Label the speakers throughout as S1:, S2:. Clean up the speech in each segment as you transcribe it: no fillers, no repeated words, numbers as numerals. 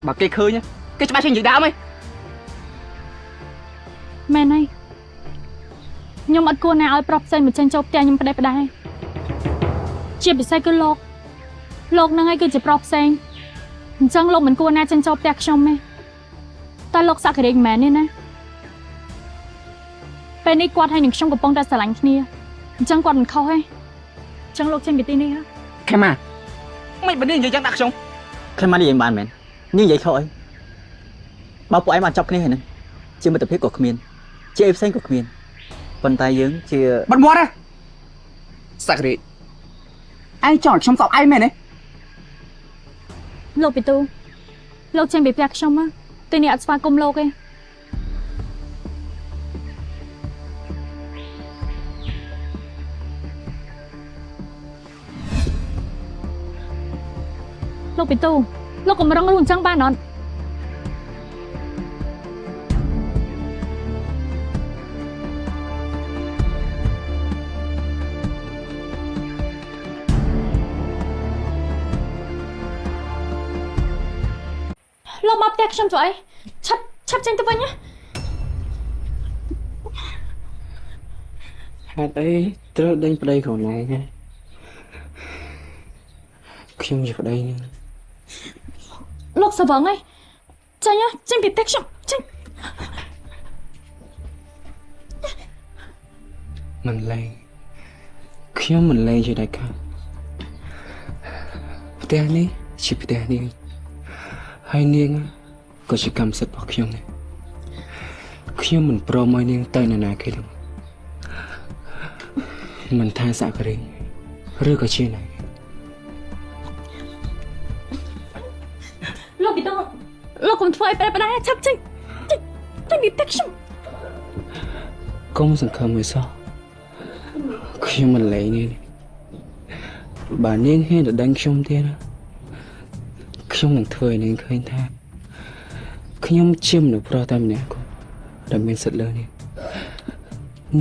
S1: បើគេឃើញគេច្បាស់ជានិយាយដើមហី
S2: មែនហើយខ្ញុំអត់គួរណាឲ្យប្រុសផ្សេងមកចេញចូលផ្ទះខ្ញុំផ្ដេសផ្ដាសជាពិសេសគឺលោកលោកហ្នឹងឯងគឺជាប្រុសផ្សេងអញ្ចឹងលោកមិនគួរណាចេញចូលផ្ទះខ្ញុំទេតែលោកសក្តិមិនមែនទេណាពេលនេះគាត់ហើយនឹងខ្ញុំកំពុងតែស្រឡាញ់គ្នាអញ្ចឹងគាត់មិនខុសទេអញ្ចឹងលោកចេញពីទីនេះហ៎
S1: ខេម៉ាមិនបើនេះនិយាយយ៉ាងដាក់ខ្ញុំ
S3: ខេម៉ានិយាយបានមែននេះនិយាយខុសអីបើពួកឯងបានចាប់គ្នាហើយហ្នឹងជាមិត្តភាពក៏គ្មានជាអីផ្សេងក៏គ្មានប៉ុន្តែយើងជា
S1: បាត់មាត់ហ៎សក្តិឯងចង់ឲ្យខ្ញុំសោកឯងមែនទេ
S2: លោកពីទូលោកចេញពីផ្ទះខ្ញុំមកទីនេះអត់ស្វាគមន៍លោកទេលោកពីទូលោកកុំរឹងរូសអញ្ចឹងបានអត់លោកមកផ្ទះខ្ញុំជួយអីឆាប់ឆាប់ចេញទៅវិញណា
S4: ហេតុអីត្រូវដេញប្តីខ្លួនឯងហ៎ខ្ញុំជាប្តីនឹង
S2: លោកសវងឯងចេញចេញពីផ្ទះខ្ញុំចេញ
S4: មិនលែងខ្ញុំមិនលែងជាដាច់ខាតផ្ទះនេះជាផ្ទះនេះហើយនាងក៏ជាកម្មសិទ្ធិរបស់ខ្ញុំដែរខ្ញុំមិនព្រមឲ្យនាងទៅនរណាគេទេមិនថាសក្តិឬក៏ជាណា
S2: លោកពីតលោកកុំធ្វើឲ្យប្រែប្តាឆាប់ចេញចេញពីទឹកខ្ញុំ
S4: កុំសង្ឃឹមឲ្យសោះខ្ញុំមិនលែងនេះបើនាងហ៊ានទៅដេញខ្ញុំទៀតណាខ្ញុំនឹងធ្វើឲ្យនាងឃើញថាខ្ញុំជាមនុស្សប្រុសតែម្នាក់គត់ដែលមានសិទ្ធិលើនេះ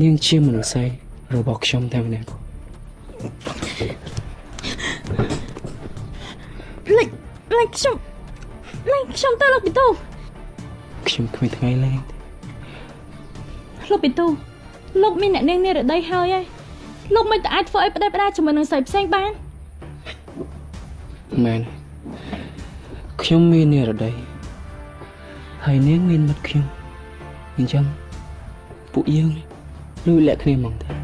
S4: នាងជាមនុស្សស្រីរបស់ខ្ញុំតែម្នាក់គត់
S2: លេចលេចខ្ញុំលេចខ្ញុំទៅលោកពីទូ
S4: ខ្ញុំគ្មានថ្ងៃលែង
S2: លោកពីទូលោកមានអ្នកនាងនារតីហើយហើយលោកមិនអាចធ្វើឲ្យផ្ដេសផ្ដាជាមួយនឹងស្រីផ្សេងបាន
S4: មែនខ្ញុំមាននារតីហើយនាងមានមិត្តខ្ញុំអញ្ចឹងពួកយើងលួចលាក់គ្នាហ្មងតើ